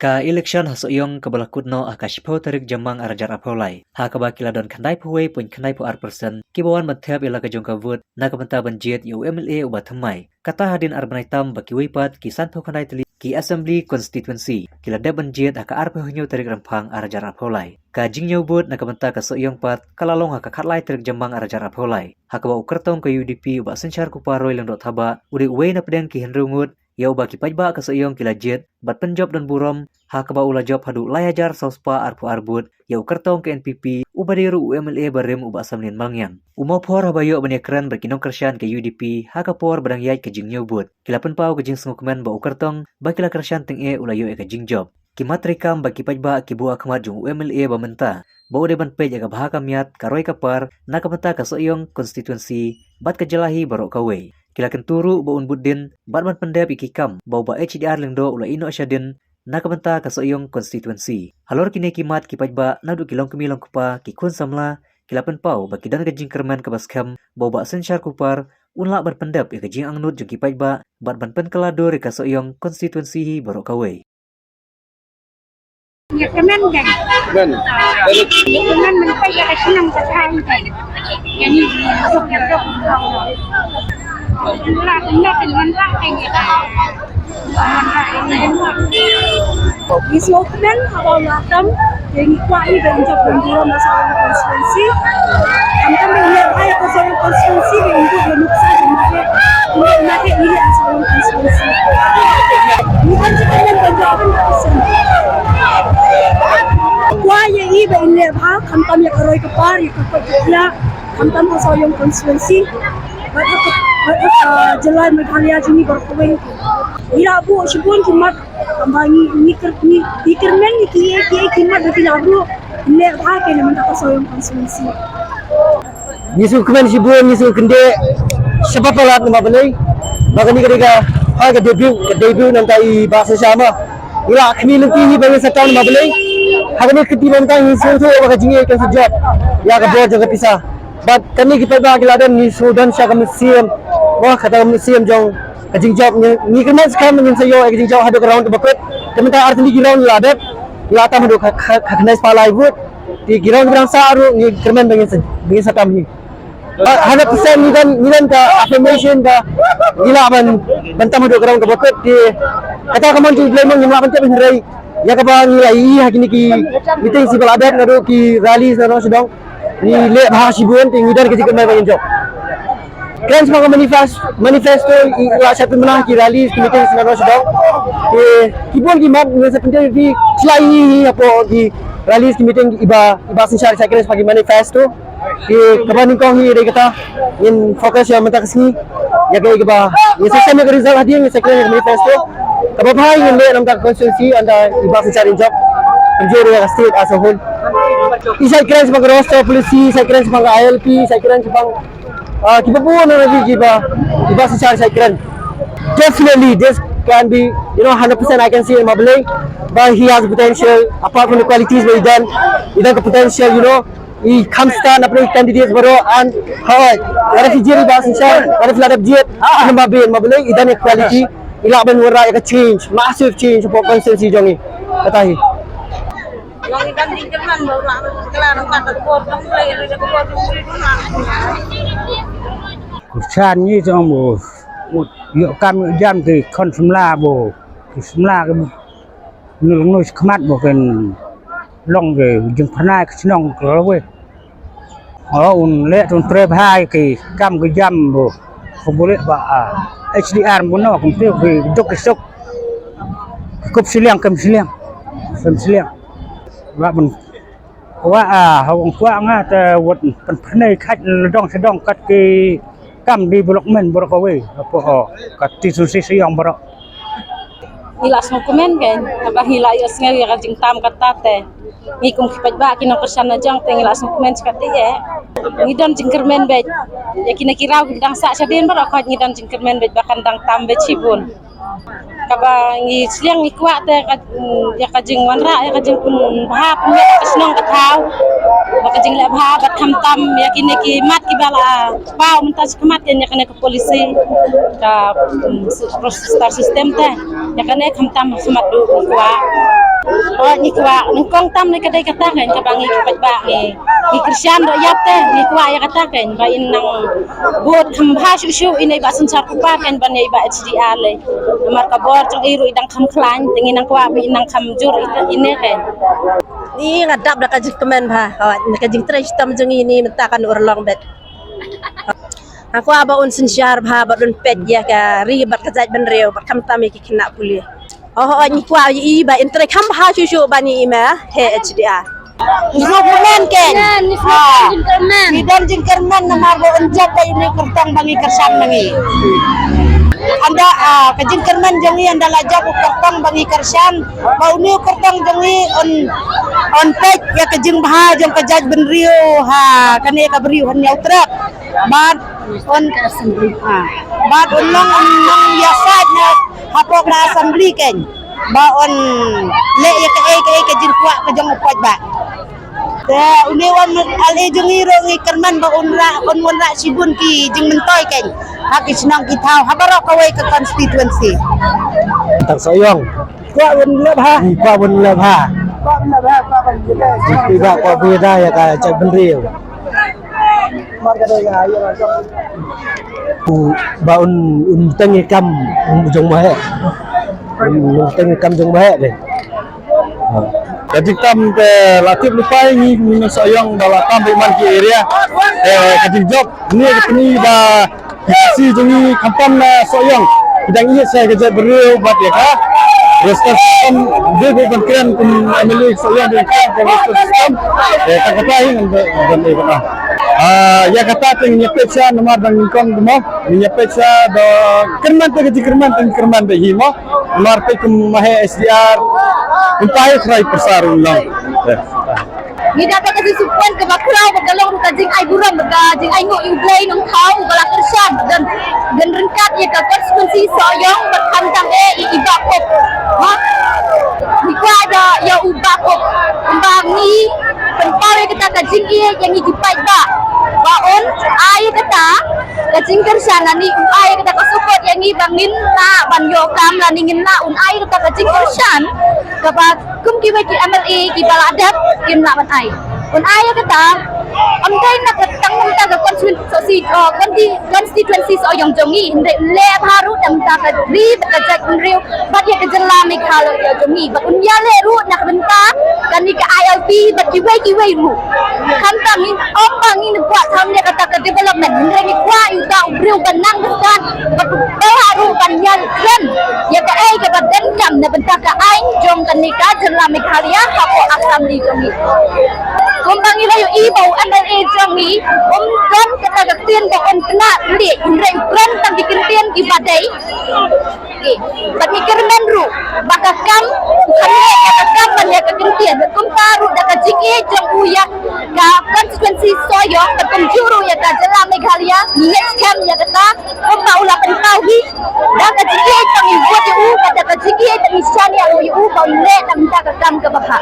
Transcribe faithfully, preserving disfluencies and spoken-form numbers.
Ka election ha Sohiong kaba la kut noh ha ka shiphew tarik Jymmang arhajar arphew lai, ha kaba ki la don khyndai phew wei point khyndai phew ar percent kiba wan ban thep ïa la ka jong ka vote na ka bynta ban jied ïa u M L A uba thymmai. Kata hadien ar bnai tam ba kiwei pat ki sanphew khyndai tylli ki assembly constituency ki la dep ban jied ha ka arphew hynñiew tarik Rymphang arhajar arphew lai. Ka jingñiew vote na ka bynta ka Sohiong pat ka la long ha ka khatlai tarik Jymmang arhajar arphew lai, ha kaba u kyrtong ka U D P u Bah Synshar Kupar Roy Lyngdoh Thabah u dei uwei na pdeng ki hynriew ngut ïa uba ki paidbah ka Sohiong ki la jied bad pynjop don burom, ha kaba u la jop haduh lai hajar saw spah arphew ar vote ïa u kyrtong ka N P P uba dei ruh u M L A barim u Bah Samlin Malngiang. U Mawphor haba ïoh ban ïakren bad ki nongkyrshan ka U D P ha ka por ba dang ïaid ka jingñiew vote, ki la pynpaw ka jingsngewkmen ba u kyrtong ba ki la kyrshan tyngeh u la ïoh ïa ka jingjop. Ki mat treikam bad ki paidbah ki buh ha khmat jong u M L A ba mynta ba u dei ban peit ïa ka bha ka miat, ka roi ka par na ka bynta ka Sohiong constituency bad ka jylla hi baroh kawei. Ki la kyntu ruh ba un bud dien bad ban pyndep ïa ki kam ba u Bah H D R Lyngdoh u la ïeh noh shadien na ka bynta ka Sohiong constituency. Halor kine ki mat, ki paidbah naduh ki longkmie longkpa, ki khun samla, ki la pynpaw ba ki don ka jingkyrmen kaba skhem ba u Bah Synshar Kupar un lah ban pyndep ïa ka jingangnud jong ki paidbah bad ban pynkylla dur ïa ka Sohiong constituency hi baroh kawei. Ïa kmen kan. Kmen. Ïa kmen mynta ïa ka shnong ka thaw kan. Ïa ni ïa ka shnong ka thaw. Ïa la kmen kan mynta kan ïa ka. Ngi sngewkmen haba u la tam, te ngi kwah hi ba un jop don burom na Sohiong constituency. Khamtam ba un leh bha ïa ka Sohiong constituency, ba un bud ïa nuksa jong ngi, un leh na he ngi leh ha Sohiong constituency. Ngi kwah jingkmen ban jop. Kwah ïa i ba in leh bha, khamtam ïa ka roi ka par, ïa ka koit ka khiah, khamtam ha Sohiong constituency. Bad ha ka, bad ha ka jylla Meghalaya jong ngi baroh kawei. Ngi la buh shibun ki mat, tangba ngi, ngi kyr-, ngi, ngi kyrmen ïa ki, ki, ki mat ba ki la buh. Leh bha ki na mynta ka Sohiong constituency. Ngi sngewkmen shibun, ngi sngewkmen shabar palat namar balei ba kane ka dei ka, ha ka debut, ka debut na ka bynta i Bah Synshar. Ngi la khmih lynti hi ba ngin sa tam namar balei ha kane ka kti ba mynta ngi sngewthuh ba ka jingïeit kan sa jop ïa ka bor jong ka pisa. Bad kane ki paidbah ki la don, ngi shu don sha ka mynsiem. Wah, kata ka mynsiem jong ka jingjop, ngi, ngi kyrmen skhem ngin sa ïoh ïa ka jingjop haduh ka round kaba kut. Te mynta ar tylli ki round la dep, la tam haduh ka, ka, ka khyndai spah lai vote. Te ki round kiba dang sah ruh ngi kyrmen ba ngin sa, ba ngin sa tam hi. Ah, hundred percent ngi don, ngi don ka affirmation ba ngi lah ban, ban tam haduh ka round kaba kut. Te kata ka mon jong U Blei mo, ngim lah ban tip hynrei ïa kaba ngi la ïohi ha kine ki meeting kiba la dep naduh ki rally naduh sha dong. Ngi leh bha shibun, te ngi don ka jingkyrmen ba ngin jop. Kren shaphang ka manifest-, manifesto, i la shah pynbna ki rally, ki meeting sha dong sha dong. Te ki bun ki mat, ngi sa pyntip ïa phi, sha la i hi hapoh ki rally, ki meeting, i Bah, i Bah Synshar i sa kren shaphang ki manifesto. Te kaba nyngkong hi dei kata, ngin focus ïa mynta ka sngi ïa kaei kaba ngin sa shem ïa ka result hadien, ngin sa kren ïa ka manifesto. Kaba bha hi ngin leh na ka bynta ka constituency, ynda i Bah Synshar in jop. Kumjuh ruh ïa ka state as a whole. I sa kren shaphang ka roster policy, i sa kren shaphang ka I L P, i sa kren shaphang, ah, kiba bun na ki kiba, i Bah Synshar i sa kren. Definitely, this can be, you know, hundred percent I can say namar balei ba he has potential, apart from the qualities ba i don, i don ka potential, you know, i kham stad na pdeng ki candidates baroh, and hooid, lada phi jied i Bah Synshar, lada phi la dep jied, namar balei, i don ïa ka quality, i lah ban wanrah ïa ka change, massive change hapoh constituency jong ngi. Kata hi. Kyrshan ngi jong bo, ïoh kam ïoh jam ki khon samla bo, ki samla ki Ngi lyngngoh shakhmat ba kin long ki jingphyrnai ka shnong ka lawei. Nga ong un leh, un trei bha ïa ki kam ki jam ba, kumba leh ba, ah, H D R mynno, kumta ki duk ki suk. Ki kup shiliang, kim shiliang. Kim shiliang. Ba ban kwah, ah, ha ong kwah nga te wat pynphyrnai khait la dong sha dong kat ki kam development baroh kawei, hapoh, oh, ka constituency Sohiong baroh. Ngi la sngewkmen kein, haba ngi la ïohsngew ïa ka jingtam kata te. Ngi kum ki paidbah ki nongkyrshan la jong te ngi la sngewkmen shikatdei eh. Ngi don jingkyrmen beit. Ïa kine ki raw kiba dang sah shadien baroh khoit ngi don jingkyrmen beit ba kan dang tam beit shibun. Kaba ngi shiliang ngi kwah te ka, mm, ïa ka jingwanrah, ïa ka jingpynbha pynïaid ka shnong ka thaw. Ba ka jingleh bha bad khamtam ïa kine ki mat kiba la paw mynta shakhmat ïa kane ka policy ka, mm, roster system te. Ïa kane khamtam ha khmat duh ngi kwah. Oh, ngi kwah, nyngkong tam ne ka dei kata kan, kaba ngi ki paidbah ngi, ngi Khristan ruh ïap te, ngi kwah ïa kata kan, ba in nang bud kham bha shuh shuh, ine ba synshar kupa kan, ban ïa i Bah H D R lei. Namar ka bor jong i ruh i dang kham khlaiñ, te ngi nang kwah ba in nang kham jur ine kan. Ngi nga dap da ka jingkmen bha, ka jingtrei shitom jong ngi ne mynta kan urlong bet. Nga kwah ba un synshar bha, ba un peit ïa ka ri bad ka jaitbynriew, bad khamtam ïa ki khynnah pule. Oh, oh, ngi kwah ïa i ba in trei kham bha shuh shuh ban ïa i ma he H D R. Ngi sngewkmen ken. Ngi don jingkyrmen namar ba un jop ba une u kyrtong ba ngi kyrshan ma ngi. Ynda, ah, ka jingkyrmen jong ngi ynda la jop u kyrtong ba ngi kyrshan, ba une u kyrtong jong ngi un, un peit ïa ka jingbha jong ka jaitbynriew ha kane ka bri u Hynñiewtrep. Bad un, ah, bad un long, un long ïasaid na hapoh ka assembly ken. Ba un leh ïa kaei kaei ka jingkwah ka jong u paidbah. Te une u MLA jong ngi ruh ngi kyrmen ba un rah, un wanrah shibun ki jingmyntoi ken ha ki shnong ki thaw ha baroh kawei ka constituency. Tang Sohiong. Kwah un leh bha. Kwah un leh bha. Kwah un leh bha, kwah un leh bha. Kwah un leh bha ïa ka jaitbynriew. Ba un, un teng ïa kam jong ma he. Un teng ïa kam jong ma he de. Ka jingtam te la tip lypa ïa ngi, ngi na Sohiong ba la tam beit man ki area. Te ka jingjop ne ka pyni ba ki Khasi jong ngi khamtam na Sohiong ki dang ïeit sha ka jaitbynriew bad ïa ka roster system. Dei ban kren kum MLA Sohiong, dei ban kren ka roster system. Te kata hi ngan ban ïa kata. Ah, ïa kata te ngin ïa peit sha namar dang nyngkong mo. Ngin ïa peit sha da kyrmen te ka jingkyrmen te kyrmen beit hi mo. Namar peit kum ma he H D R kumta hi trai pyrsa ruh long. Ngi da ka shisha point kaba khraw ba ka long ruh ka jingai burom, ka jingai nguh ïa U Blei Nongthaw uba la kyrshan ban, ban ryngkat ïa ka constituency Sohiong bad khamtam eh ïa i Bah Kup. Ha? Ngi kwah da ïa u Bah Kup. Kumba ngi pynpaw ïa kata ka jingïeit ïa ngi ki paidbah. Ba un ai ïa kata ka jingkyrshan lane un ai ïa kata ka support ïa ngi ba ngin lah ban ïoh kam lane ngin lah un ai ïa kata ka jingkyrshan kaba kum kiwei ki MLA kiba la dep kim lah ban ai. Un ai ïa kata, ym dei na ka tang mynta ka constituency, oh, consti-, constituency Sohiong jong ngi, hynrei leh bha ruh na ka bynta ka ri bad ka jaitbynriew bad ïa ka jylla Meghalaya jong ngi. Bad un ïaleh ruh na ka bynta kane ka ILP bad kiwei kiwei ruh. Khamtam ngi ym ba ngi kwah tang ïa kata ka development, hynrei ngi kwah ïa uta u briew ba nang bynta bad u ba lah ruh ban ïakren ïa kaei kaba donkam na bynta ka aiñ jong kane ka jylla Meghalaya hapoh Assembly jong ngi. Kumba ngi la ïohi ba u MLA jong ngi um don kata ka ktien ba un kynnoh leh, hynrei u kren tang ki kyntien kiba dei. Bad ngi kyrmen ruh ba ka kam, u kyrmen ïa ka kam ban ïa ka kyntien. Bad kumta ruh da ka jingïeit jong u ïa ka constituency Sohiong bad kumjuh ruh ïa ka jylla Meghalaya, ngi ngeit skhem ïa kata. Kumba u la pynpaw hi, da ka jingïeit ba ngi vote ïa u, bad da ka jingïeit ba ngi shaniah ïa u ba un leh na ka bynta ka kam kaba bha.